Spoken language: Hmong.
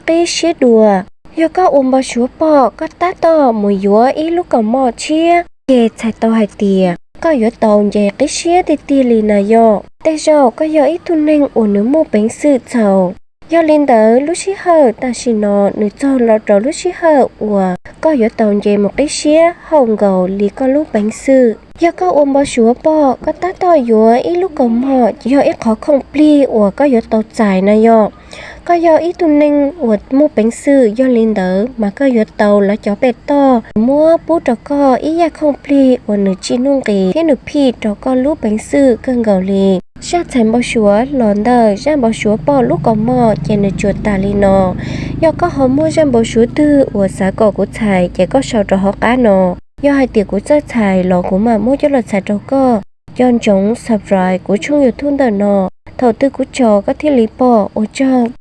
qib siab dua. Yog koj ua npau suav pom koj tab tom mus yuav ib lub kaus mom tshiab, ces txhais tau hais tias koj yuav tau nce qib siab tiag tiag li na yom. Tej zaum koj yog ib tug neeg uas nws muaj peev xwm txaus, yog li ntawd lub sij hawm tam sim no nws txog los rau lub sij hawm uas koj yuav tau nce mus qib siab haum nkaus li koj lub peev xwm. Yog koj ua npau suav pom koj tab tom yuav ib lub kaus mom, yog ib qhov khoom plig uas koj yuav tau txais na yom. Koj yog ib tug neeg uas muaj peev xwm, yog li ntawd mas koj yuav tau lawv cov pej toj muab pub rau koj ib yam khoom plig uas nws tsis nuj nqis thiab nws phim rau koj lub peev xwm kawg nkaus li. Zaj txhais npau suav los ntawm zaj npau suav pom lub kaus mom ces nws tsuas tas li no. Yog koj ho muaj zaj npau suav twg uas xav kom kuv txhais ces koj sau rau hauv qab no. Yog hais tias kuv txawj txhais los kuv mam muab coj los txhais rau koj. Nco ntsoov subscribe kuv tshooj YouTube ntawm no, thaum twg kuv tso koj thiaj li pom. Ua tsaug.